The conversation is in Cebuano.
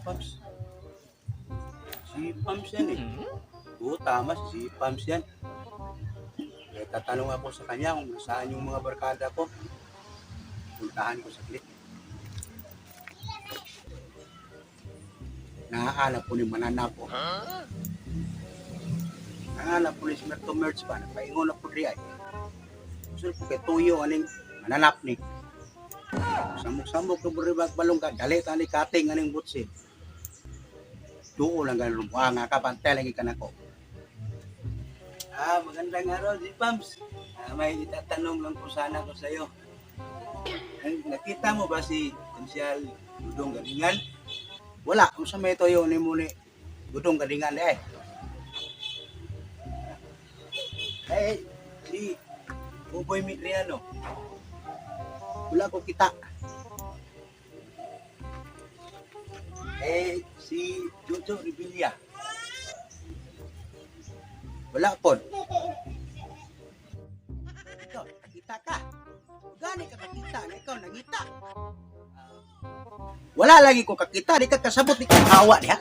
Pams. Si Pams yan eh. Oo, tama, si Pams yan. Eh, tatanong ako sa kanya kung saan yung mga barkada ko. Puntahan ko saglit. Naaalap po ni mananap ko. Naaalap po ni si Merto Merch ba? Nagpaingon na po rin ay. Gusto po kay tuyo aning mananap ni. Samok-samok na buri balong ka. Dali tani kating aning butsi. Duo lang ganun. Buha nga ka, bantay lagi ka nako. Ah, magandang araw, si Pams. Ah, may itatanong lang po sana ko sa iyo. Nakita mo ba si Konsyal Budong Gadingan? Wala, kung sa may toyo ni mo ni Budong Gadingan eh. Eh, si Buboy Mitriano. Wala ko kita. Eh, si Jojo Revilla. Wala po. Ikaw, nakita ka. Gani ka kakita na ikaw nangita. Wala lagi ko kakita, di ka kasabot, di ka hawa diha.